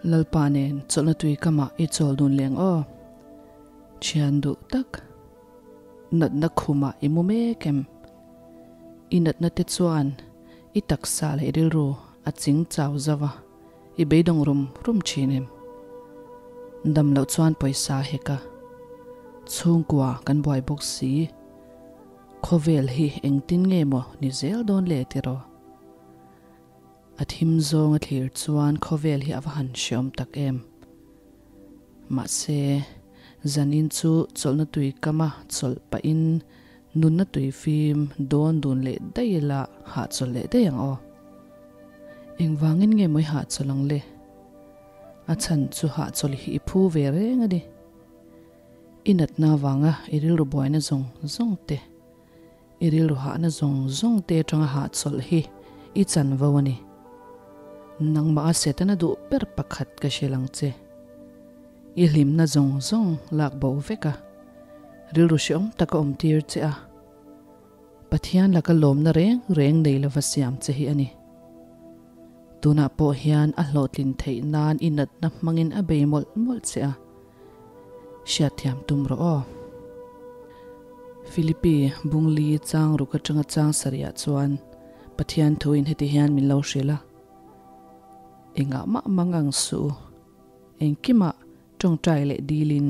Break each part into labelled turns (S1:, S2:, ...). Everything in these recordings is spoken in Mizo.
S1: Lalpa nen chawlhna tui kamah i chawl dun leng aw. Thian duh tak. Natna khumah i mu mek em? I natna te chuan i taksa leh rilru a ching chau zauh a, i beidawng rum rum thin em? Dam loh chuan pawisa hek a, chhungkua kan buai bawk si. Khawvel hi engtin nge maw ni zel dawn le tiraw? A thim zawng a thlir chuan khawvel hi a va han hreawm tak em. Mahse, zanin chu chawlhna tui kama chawlh pahin nunna tui fim dawn dun leh daih ila hahchawlh leh daih ang aw. Engvangin nge maw i hahchawlh ang le? A chhan chu hahchawlh hi i phu ve reng a ni. I natna avanga i rilru buaina zawng zawng te. I rilru hahna zawng zawng te atanga hahchawlh hi i chanvo a ni. Nangmah a Setana duh ber pakhat ka hrilh ang che. I hlimna zawng zawng lak bo vek a, rilru hreawm taka awm tir che a, Pathian laka lawmna reng reng nei lova siam che hi a ni. Tunah pawh hian a hlawhtlin theih nan i natna hmangin a bei mawlh mawlh che a. Hriatthiam tum rawh aw. Philippi Bungli chang ruk atanga chang sarihah chuan Pathian thuin heti hian min lo hrilh a, Engah mah mang ang suh u, engkimah tawngtai leh dilin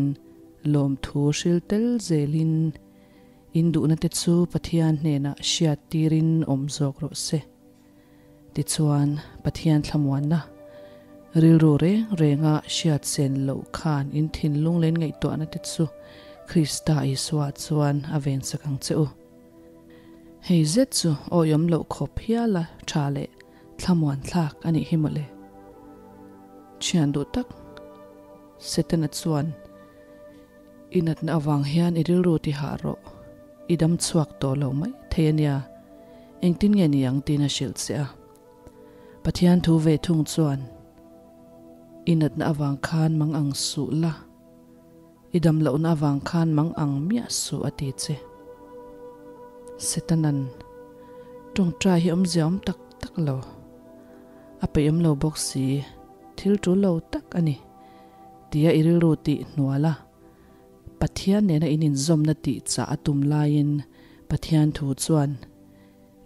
S1: lawmthu hril tel zelin in duhna te chu Pathian hnenah hriat tirin awm zawk rawh se. Tichuan, Pathian thlamuanna rilru reng renga hriat sen loh khan in thinlung len ngaihtuahna te chu Krista Isua chuan a vensak ang che u. Hei zet chu awihawm loh khawp hiala tha leh thlamuan thlak a nih hi mawle. Thian duh tak Setana chuan i natna avang hian i rilru ti hah rawh. I dam chhuak tawh lo mai thei a nia, engtin nge ni ang tiin a hrilh che a. Pathian thu ve thung chuan, I natna avang khan mang ang suh la, i dam lohna avang khan mang ang miah suh a ti che. Setanan, Tawngtai hi awmzia awm tak tak lo, a peihawm lo bawk si, thil tul lo tak a ni, tia i rilru tih hnual a. Pathian nena in inzawmna tih chah a tum laiin Pathian thu chuan,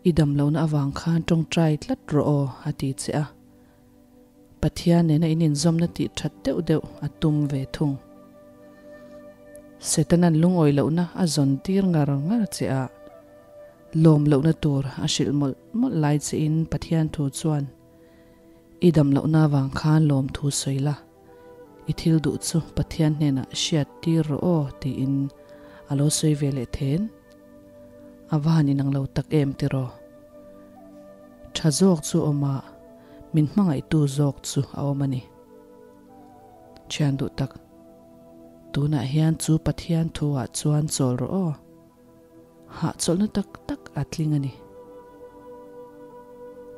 S1: I dam lohna avang khan tawngtai tlat rawh aw, a ti che a. Pathian nena in inzawmna tih that deuh deuh a tum ve thung. Setanan lungawi lohna a zawn tir ngar ngar che a, lawm lohna tur a hrilh mawlh mawlh lai chein Pathian thu chuan, I dam lohna avang khan lawmthu sawi la. I thil duh chu Pathian hnenah hriat tir rawh aw tiin a lo sawi ve leh then. A va han inang lo tak em tiraw? Tha zawk chu awm a, min hmangaihtu zawk chu a awm a ni. Thian duh tak, tunah hian chu Pathian thu ah chuan chawl rawh aw. Hahchawlhna tak tak a tling a ni.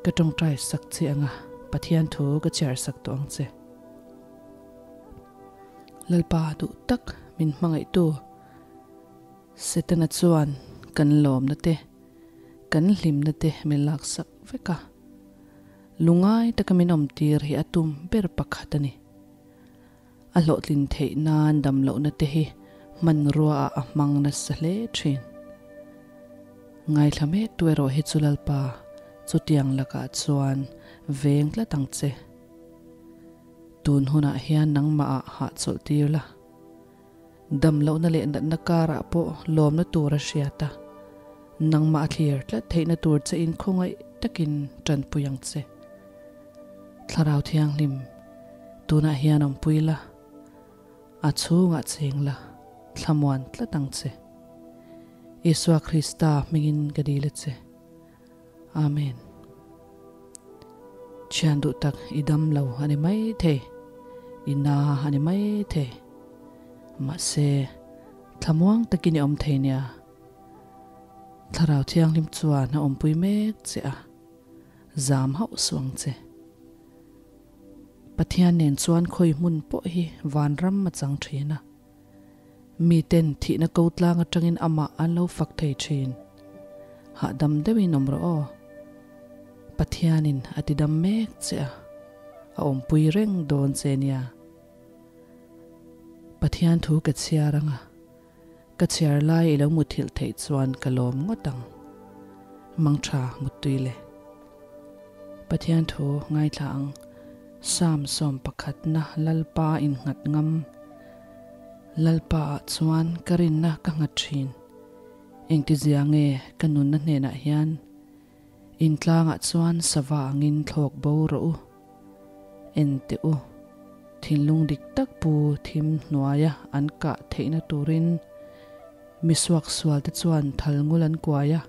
S1: Ka tawngtai sak che anga Pathian thu ka chhiar sak tawh ang che. Lalpa duh tak min hmangaihtu Setana chuan kan lawmna te, kan hlimna te min laksak vek a. Lungai taka min awmtir hi a tum ber pakhat a ni. A hlawhtlin theih nan damlohna te hi hmanrua ah a hmang nasa hle thin. Ngaithla mek tu erawh hi chu Lalpa, chutiang lakah chuan veng tlat ang che. Tun hunah hian nangmah ah hahchawlh tir la. Damlohna leh natna karah pawh lawmna tur a hriat a, nangmah a thlir tlat theihna tur che in khawngaih takin tanpui ang che. Thlarau Thianghlim, tunah hian awmpui la, a chhungah cheng la, thlamuan tlat ang che. Isua Krista hmingin ka dil a che. Amen. Thian duh tak i dam lo a ni mai thei, i na a ni mai thei. Mahse, thlamuang takin i awm thei nia. Thlarau Thianghlim chuan a awmpui mek che a, zam hauh suh ang che. Pathian nen chuan khawi hmun pawh hi vanram a chang thin a. Miten thihna ko tlang atangin amah an lo fak thei thin. Hahdam deuhin awm rawh aw. Pathianin a tidam mek che a. a awmpui reng dawn che nia. Pathian thu ka chhiar anga ka chhiar lai i lo muthilh theih chuan ka lawm ngawt ang. Mangtha muttui le. Pathian thu ngaithla ang Psalm 11 na Lalpa innghat ngam. Lalpa ah chuan ka rinna ka nghat thin. Engtizia nge ka nunna hnenah hian In tlangah chuan sava angin thlawk bo rawh u. En teh u, thinlung dik tak pu thim hnuaia an kah theihna turin mi suaksual te chuan thal ngul an kuai a,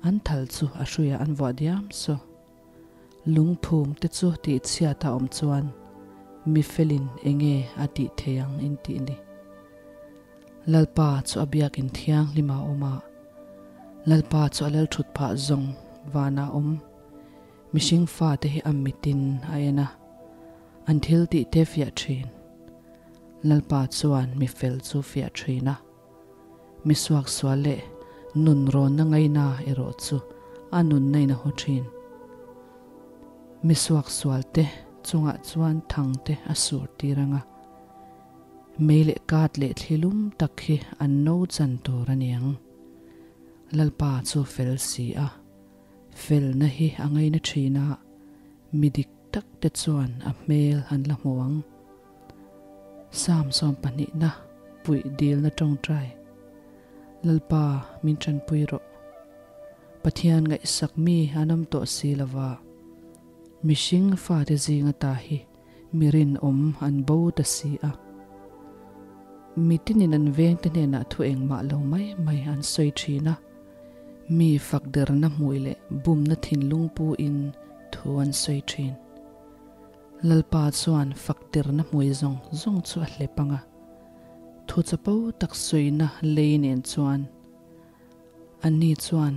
S1: an thal chu a hruiah an vuah diam saw. Lungphum te chu tihchhiat a awm chuan mi felin enge a tih thei ang in tih ni. Lalpa chu a biakin thianghlim a awm a, Lalpa chu a lal thut phah zawng vanah awm. Mihring fate hi a mitin a en a, an thil tih te fiah thin. Lalpa chuan mi fel chu fiah thin a, mi suaksual leh nun rawnna ngaina erawh chu a nunna in a haw thin. Mi suaksual te chungah chuan thang te a sur tir ang a, mei leh kat leh thli lum tak hi an no chan tur a ni ang. Lalpa chu fel si a. Felna hi a ngaina thin a, mi dik tak te chuan a hmel an la hmu ang. Psalm 22 na puih dilna tawngtai. Lalpa min tanpui rawh. Pathian ngaihsak mi an awm tawh si lova, mihring fate zinga ta hi mi rinawm an bo ta si a. Mi tinin an vengte hnenah thu engmah lo mai mai an sawi thin a. Mi fak derna hmui leh bumna thinlung pu in thu an sawi thin. Lalpa chuan fak derna hmui zawng zawng chu a hlep ang a, thu chapo tak sawina lei nen chuan anni chuan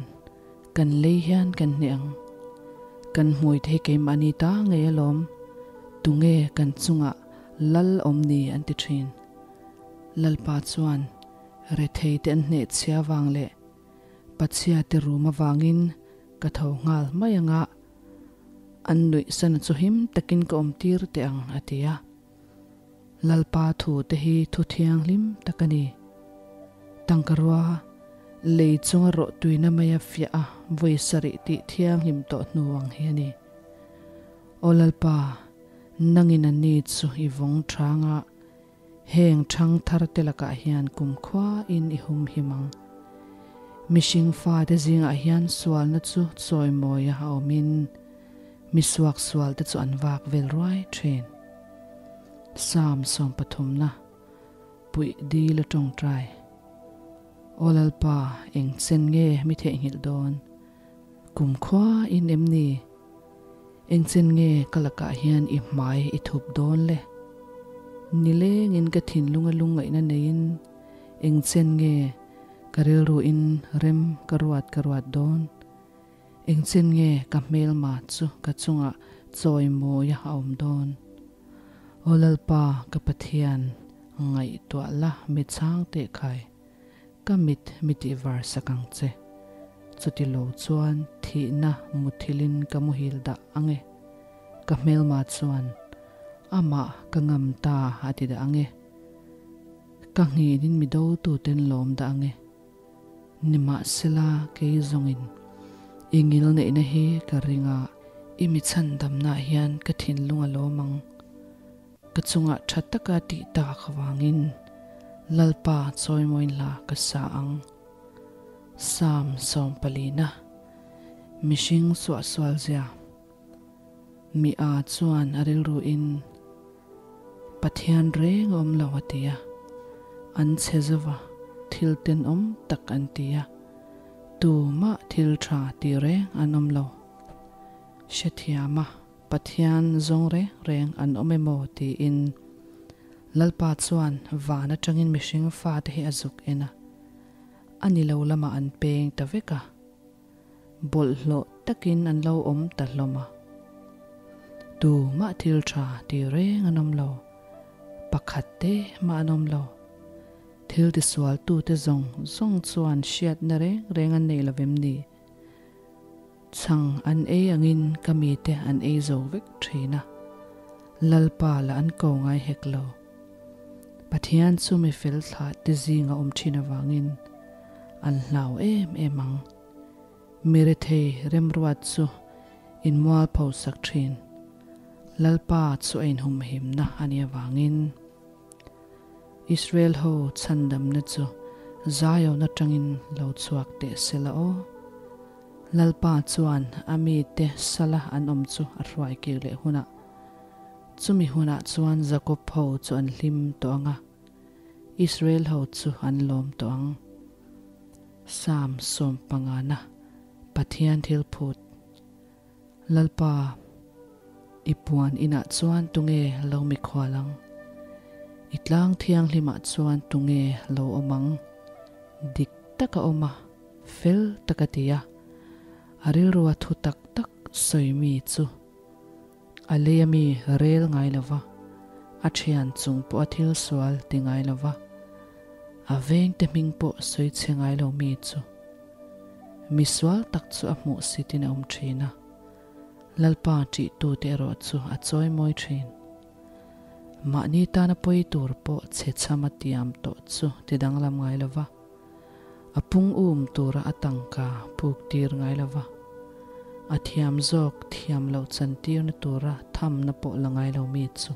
S1: kan lei hian kan hneh ang. Kan hmui te hi keimahni ta ngei alawm, tunge kan chungah lal awm ni an ti thin. Lalpa chuan Rethei te an hnehchhia vang leh Pachhia te rum avangin ka tho nghal mai anga an nuih sana chu him takin ka awm tir teh ang a ti a. Lalpa thu te hi thu thianghlim tak a ni. Tangkarua lei chunga rawh tuina maia fiah a vawi sarih tih thianghlim tawh hnu ang hi a ni. Aw Lalpa, nangin a ni chu i vawng thanga Heng thang thar te lakah hian kumkhua in i hum him ang. Mihring fate zingah hian sualna chu chawimawi a awmin mi suaksual te chu an vak vel ruai thin. Psalm 30 na puih dil a tawngtai. Aw Lalpa, eng chen nge mi theihnghilh dawn? Kumkhua in em ni? Eng chen nge ka lakah hian i hmai i thup dawn le? Nilengin ka thinlunga lungngaihna neiin eng chen nge ka rilruin rem ka ruat ka ruat dawn? Eng chen nge ka hmelma chu ka chungah chawimawi a awm dawn? Aw Lalpa ka Pathian, ngaihtuah la mi chhang teh khai. Ka mit mi tih var sak ang che. Chuti lo chuan thihna muthilin ka muhil dah ang e. Ka hmelma chuan amah ka ngam ta a ti dah ang e. Ka nghinin mi dotuten lawm dah ang e. Nimahsela kei zawngin i ngil neihna hi ka ring a, i mi chhandamnaah hian ka thinlung a lawm ang. Ka chungah tha taka tih tak avangin Lalpa chawimawiin hla ka sa ang. Psalm 14 na Mihring suahsual zia Mi a chuan a rilru in Pathian reng a awm lo a ti a, an chhe zova thil tenawm tak an ti a, tumah thil tha ti reng an awm lo. Hrethiam a. Pathian zawng reng reng an awm emaw tiin Lalpa chuan van atangin mihring fate hi a zuk en a, a ni lo lamah an peng ta vek a, bawlhhlawh takin an lo awm ta hlawm a. Tumah thil tha ti reng an awm lo, pakhat te mah an awm lo. Thil tisualtute zawng zawng chuan hriatna reng reng an nei lo vem ni? Chhang an ei angin ka mite an ei zo vek thin a. Lalpa lah an ko ngai hek lo. Pathian chu mi fel thlah te zinga awm thin avangin an hlau em em ang. Mi rethei remruat chu in mualpho sak thin. Lalpa chu a inhumhimna a nih avangin Israel ho chhandamna chu Zion atangin lo chhuak teh se la aw. Lalpa chuan a mite sala an awm chu a hruai kir leh hunah Chumi hunah chuan Jakob ho chu an hlim tawh ang a, Israel ho chu an lawm tawh ang. Psalm sawmpangana Pathian thil phut. Lalpa, i puan inah chuan tunge lo mikhual ang? I tlang thianghlimah chuan tunge lo awm ang? Dik taka awm a, fel taka ti a, a rilrua thu tak tak sawi mi chu. A lei a mi rel ngai lo va, a thian chung pawh a thil sual ti ngai lo va, a vengte hming pawh sawi chhe ngai lo mi chu mi sual tak chu a hmuh sitin a awm thin a, Lalpa ṭihtute erawh chu a chawi mawi thin. Mahni tana pawi tur pawh chhe chham a tiam tawh chu ti danglam ngai lo va, A pung um tura a tangka puk tir ngai lo va, a thiam zawk thiam loh chantirna tura thamna pawh la ngai lo mi chu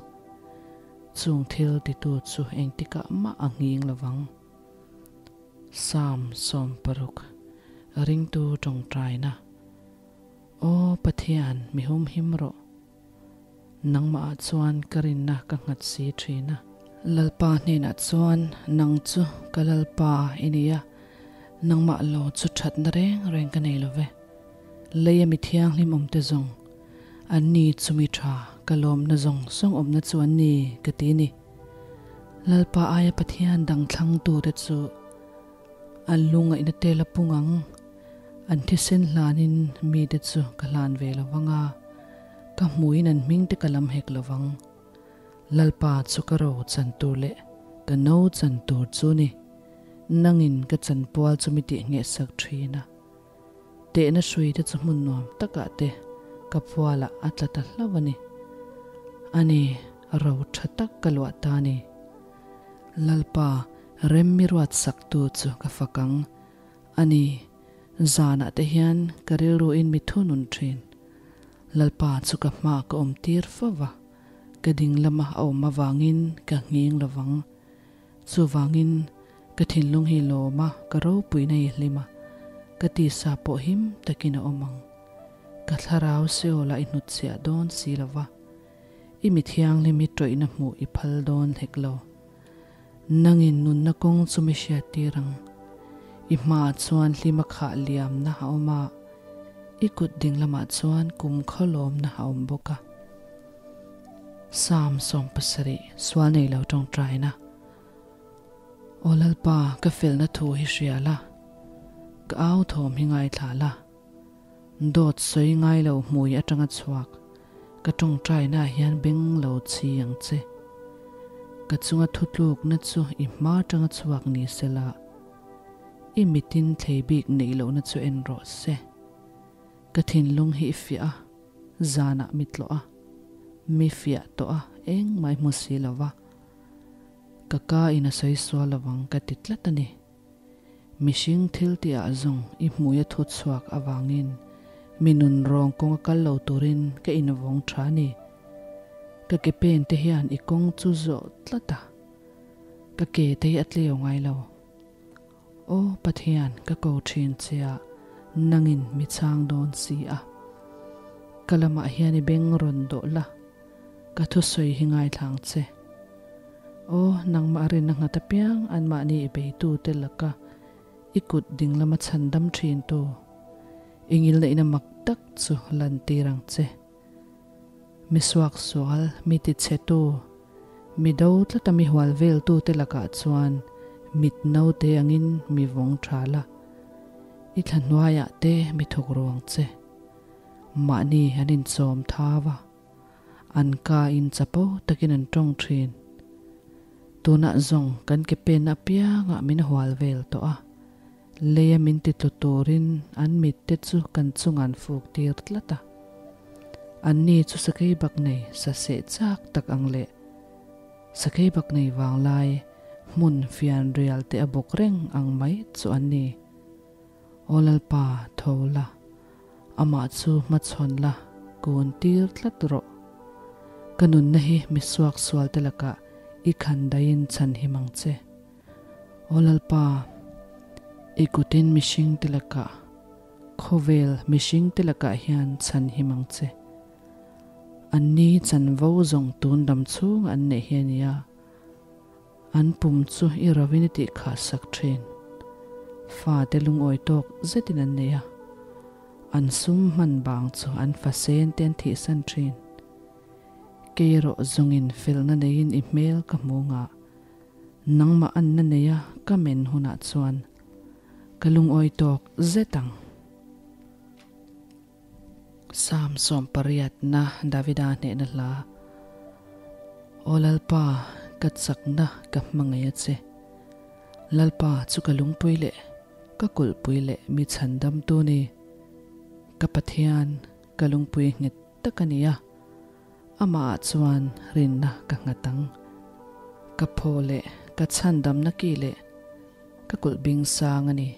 S1: chung thil titu chu engtikah mah a nghing lo vang. Psalm 60, Ringtu tawngtaina, Aw Pathian, mi humhim rawh. Nangmahah chuan ka rinna ka nghat si thin a. Lalpa hnenah chuan, Nang chu ka Lalpa i ni a, nangmah lo chu thatna reng reng ka nei lo ve. Leia mi thianghlim awmte zawng, an ni chu mi tha, ka lawmna zawng zawng awmna chu an ni, ka ti ni. Lalpa aia Pathian dang thlangtute chu an lungaihna te la pung ang. An thisen hlanin mite chu ka hlan ve lo vang a, ka hmuin an hming te ka lam hek lo vang. Lalpa chu ka ro chan tur leh ka no chan tur chu ni. Nangin ka chanpual chu mi tih ngheh sak thin a. Tehna hrui te chu hmun nuam takah te ka pualah a tla ta hlauh a ni. Ani, ro tha tak ka luah ta ni. Lalpa, rem mi ruat saktu chu ka fak ang. A ni, zanah te hian ka rilruin mi thunun thin. Lalpa chu ka hmaah ka awm tir fo va, ka ding lama a awm avangin ka nghing lo vang. Chuvangin ka thinlung hi lawm a, ka ropuina i hlim a, ka tisa pawh him takin a awm ang. Ka thlarau Seolah i hnutchhiah dawn si lo va, i mi thianghlim hi tawihna hmuh i phal dawn hlek lo. Nangin nunna kawng chu mi hriattir ang. I hmaah chuan hlima khah liamna a awm a, i kut ding lamah chuan kum khawlawmna a awm bawk a. Psalm 70, Sual nei lo tawngtaina. Aw Lalpa, ka felna thu hi hria la, ka au thawm hi ngaithla la. Dawt sawi ngai lo hmui atanga chhuak ka tawngtaina hian beng lo chhi ang che. Ka chunga thutlukna chu i hma atanga chhuak ni sela, i mitin thlei bik neih lohna chu en rawh se. Ka thinlung hi i fiah a, zanah mi tlawh a, mi fiah tawh a, engmah i hmu si lo va. Ka ka in a sawi sual lovang ka ti tlat a ni. Mihring thil tihah zawng i hmui a thu chhuak avangin mi nun rawng kawnga kal lo turin ka invawng tha a ni. Ka ke pen te hian i kawng chu zawh tlat a, ka ke te hi a tleu ngai lo. Aw Pathian, ka ko thin che a, nangin mi chhang dawn si a. Ka lamah hian i beng rawn dawh la, ka thusawi hi ngaithlang che. Aw, nangmah rinna nghat apiang anmahni i beitute laka i kut dinglama chhandam thintu i ngilneihna mak tak chu lantir ang che. Mi suaksual, mi tichhetu, mi do tlata mi hual veltute lakah chuan mit naute angin mi vawng tha la, i thla hnuaiah te mi thawk ruang che. Mahni an inchawm thau a. An ka in chapo takin an tawng thin. Tunah zawng kan ke pen apiangah min hual vel tawh a, leia min ti tlu turin an mit te chu kan chungah an fuk tir tlat a. Anni chu sakeibaknei sa seh chak tak ang leh sakeibaknei vanglai hmun fianrial te a bawk reng ang mai chu an ni. Aw Lalpa, tho la, amah chu hmachhawn la, kun tir tlat rawh. Ka nunna hi mi suaksual te lakah i khan daihin chhan him ang che. Aw Lalpa, i kutin mihring te lakah, khawvel mihring te lakah hian chhan him ang che. Anni chanvo zawng tun dam chhunga an neih hi a nia. An pum chu i rovin i tih khah sak thin. Fate lungawi tawk zetin an nei a. An sum hman bang chu an fa sen te an thihsan thin. Kei erawh zawngin felna neiin i hmel ka hmu ngah. Nangmah anna neia ka men hunah chuan ka lungawi tawk zet ang. Psalm 80 na Davida hnehna hla. Aw Lalpa, ka chakna ka hmangaih a che. Lalpa chu ka lungpui leh ka kulhpui leh mi chhandamtu ni. Ka Pathian, ka lungpui nghet tak a ni a. Amah ah chuan rinna ka nghat ang. Ka phaw leh ka chhandamna ki leh ka kulh bing sang a ni.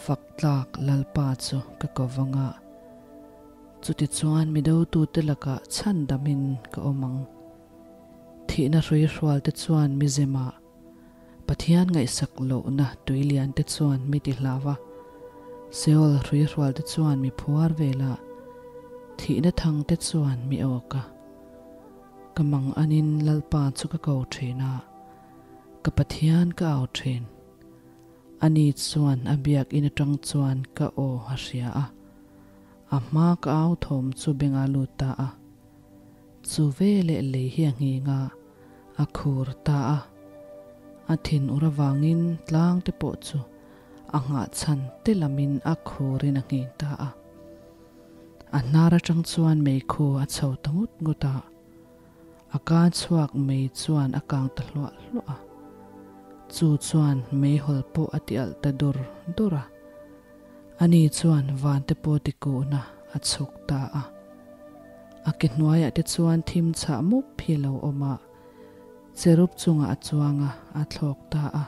S1: Fak tlak Lalpa chu ka ko vang a, chutichuan mi dotute lakah chhandamin ka awm ang. Thihna hrui hrualte chuan mi zem a, Pathian ngaihsak lohna tui liante chuan mi ti hlau a, Seol hrui hrualte chuan mi phuar vel a, thihna thangte chuan mi awk a. Ka mang anin Lalpa chu ka ko thin a, ka Pathian ka au thin. Ani chuan a biakinn atang chuan ka aw a hria a, a hma ka au thawm chu beng a lut ta a. Chu veleh lei hi a nghing a, a khur ta a. A thin ur avangin tlang te pawh chu a nghah chhan te lamin a khurin a nghing ta a. A hnar atang chuan meikhu a chho ta ngut ngut a. A ka chhuak mei chuan a kang ta hluah hluah a. Chu chuan meihawl pawh a ti alh ta dur dur a. Ani chuan vante pawh tikuhna a chhuk ta a. A ke hnuaiah te chuan thim chhah mup hi lo awm a, cherub chungah a chuang a, a thlawk ta a.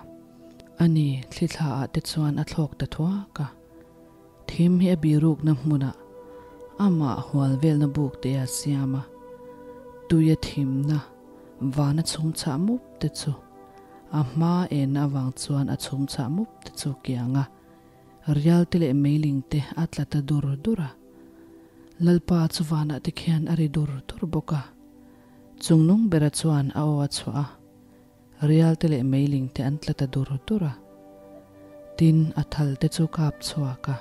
S1: Ani thlithlaah te chuan a thlawk ta thuak a. Thim hi a birukna hmunah amah hual velna buk te a siam a, tuia thimna vana chhum chhah mup te chu a hma enna avang chuan a chhum chhah mup te chu kiang a. Rial te leh meiling te a tla ta dur dur a. Lalpa chu vanah te khian a ri dur dur bawk a. Chungnung bera chuan a aw a chhuah a. Rial te leh meiling te an tla ta dur dur a. Tin, a thal te chu kap chhuak a.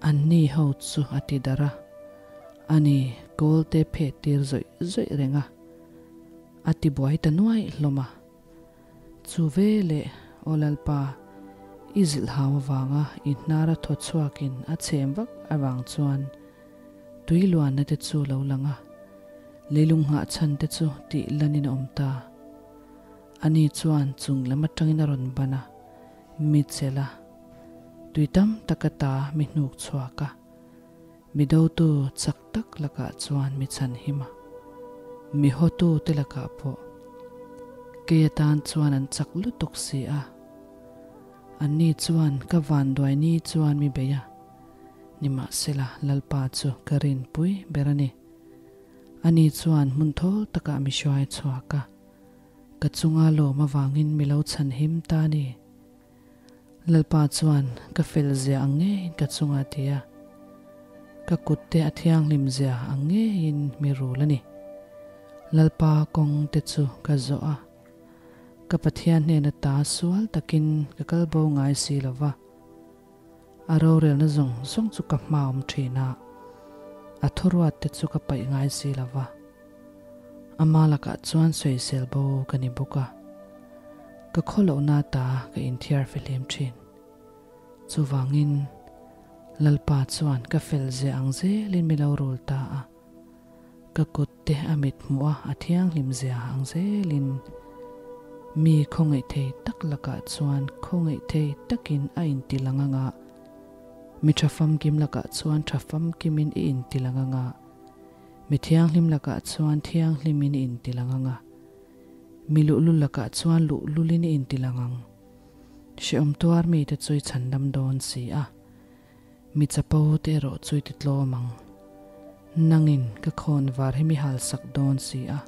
S1: Anni ho chu a ti darh a. Ani, kawl te phet tir zawih zawih reng a. A ti buai ta nuaih hlawm a. Chu veleh, Aw Lalpa, i zilh hau avanga i hnara thaw chhuakin a chhem vak avang chuan tui luanna te chu lo lang a, leilung nghah chhan te chu tih lanin a awm ta. Ani chuan chung lam atangin a rawn ban a, mi chelh a, tui tam tak ata mi hnuk chhuak a, mi dotu chak tak lakah chuan mi chhan him a, mi hawtu te lakah pawh kei atan chuan an chak lutuk si a. Anni chuan ka vanduai ni chuan mi bei a, nimahsela Lalpa chu ka rinpui ber a ni. Ani chuan hmun thawl takah mi hruai chhuak a, ka chunga lawm avangin mi lo chhan him ta a ni. Lalpa chuan ka fel zia ang ngeiin ka chunga ti a, ka kutte a thianghlim zia ang ngeiin mi rul a ni. Lalpa kawng te chu ka zawh a, ka Pathian hnena ta sual takin ka kal bo ngai si lo va. A rorelna zawng zawng chu ka hma awm thin a, a thuruat te chu ka paih ngai si lo va. Ama lakah chuan sawisel bo ka ni bawk a, ka khawlohna ta ka inthiar fihlim thin. Chuvangin, Lalpa chuan ka fel zia ang zelin mi lo rul ta a, ka kut te a mit hmuh a a thianghlim zia ang zelin mi khawngaih thei tak lakah chuan khawngaih thei takin a inti lang anga, mi tha famkim lakah chuan tha famkimin i inti lang anga. Mi thianghlim lakah chuan thianghlimin i intilang ang a, mi luhlul lakah chuan luhlulin i intilang ang. Hrehawm tuar mite chu i chhandam dawn si a, mi chapo te erawh chu i titlawm ang. Nangin ka khawn var hi mi halsak dawn si a,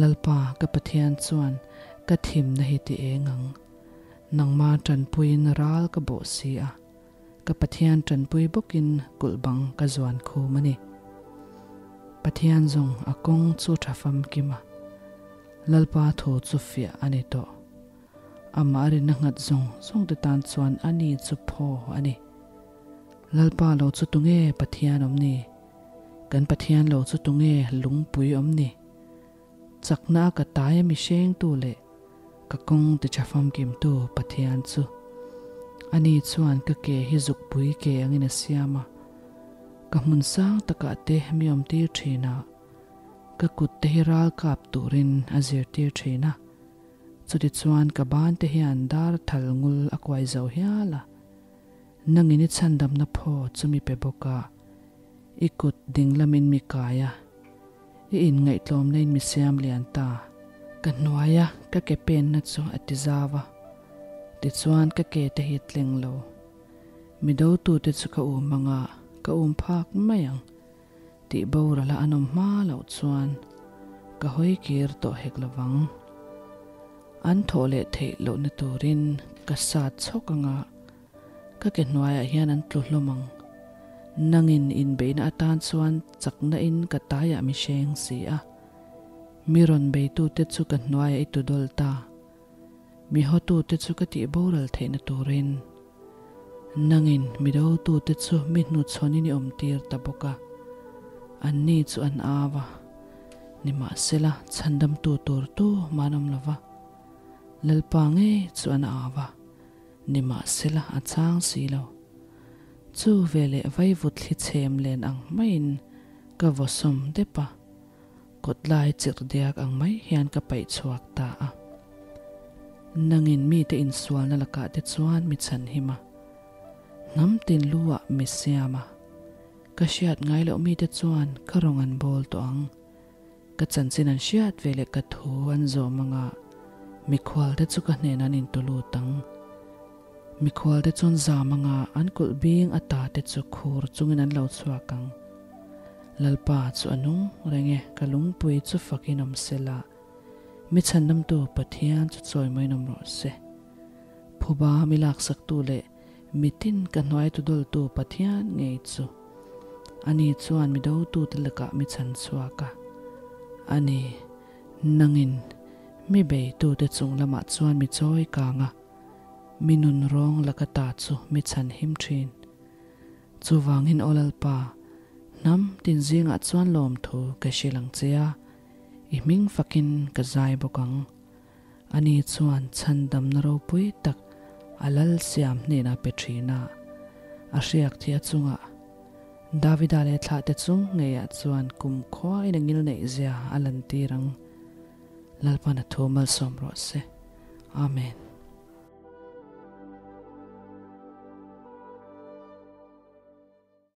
S1: Lalpa ka Pathian chuan ka thimna hi ti eng ang. Nangma tanpuiin ral ka bawh si a. Ka Pathian tanpui bawkin kulh bang ka zuan khum a ni. Pathian zawng a kawng chu tha famkim a, Lalpa thu chu fiah a ni tawh. Amah a rinna nghat zawng zawng te tan chuan a ni chu phaw a ni. Lalpa lo chu tunge Pathian awm ni? Kan Pathian lo chu tunge lungpui awm ni? Chakna a ka tai a mihringtu leh Ka kawng ti tha famkimtu Pathian chu ani chuan ka ke hi zukpui ke angin a siam a, ka hmun sang takah te mi awmtir thin a, ka kut te hi ral kap turin a zirtir thin a, chutichuan ka ban te hian dar thal ngul a kuai zo hial a, nangin i chhandamna phaw chu mi pe bawk a, i kut dinglamin mi kai a. I inngaihtlawmna in mi siam lian ta. Ka hnuaia ka ke penna chu a ti zau a, tichuan ka ke te hi tleng lo. Mi dotute chu ka um anga ka um phak mai ang tih boral a an awm hma loh chuan ka hawi kir tawh hek lovang. An thawh leh theih lohna turin ka sat chhawk anga Ka ke hnuaiah hian an tlu hlawm ang. Nangin inbeihna atan chuan chakna in ka taiah mi hreng si a. Mi rawn beitute chu ka hnuaiah i tu dawl ta. Mi hawtute chu ka tih boral theihna turin. Nangin mi dotute chu mi hnuchhawnin i awmtir ta bawk a. Anni chu an au a. Nimahsela, chhandamtu tur tu mah an awm lo va. Lalpa ngei chu an au a. Nimahsela a chang si lo. Chu veleh vaivut thli chhem len ang maiin ka vawsawm dep a, kawtlai chirh diak ang mai hian ka paih chhuak ta a. Nangin mite insualna lakah te chuan mi chhanhim a, hnam tin lu ah mi siam a, ka hriat ngai loh mite chuan ka rawng an bawl tawh ang. Ka chanchin an hriat ve leh ka thu an zawm anga mikhual te chu ka hnenah an intu lut ang. Mikhual te chuan zam anga an kulh bing ata te chu khur chungin an lo chhuak ang. Lalpa chu a nung reng e, ka lungpui chu fakin awm sela, mi chhandamtu Pathian chu chawimawiin awm rawh se. Phuba mi laksaktu leh Mitin ka hnuai tudawltu Pathian ngei chu ani chuan mi dotute lakah mi chhan chhuak a. Ani, nangin mi beitute chung lamah chuan mi chawi kang a, mi nun rawng laka ta chu mi chhan him thin. Chuvangin Aw Lalpa, hnam tin zingah chuan lawmthu ka hrilh ang che a, i hming fakin ka zai bawk ang. Ani chuan chhandamna ropui tak a lal siam hnenah pe thin a, a hriak thih a chungah Davida leh thlahte chung ngeiah chuan kumkhuain a ngil neih zia a lantir ang. Lalpan a thu malsawm rawh se. Amen.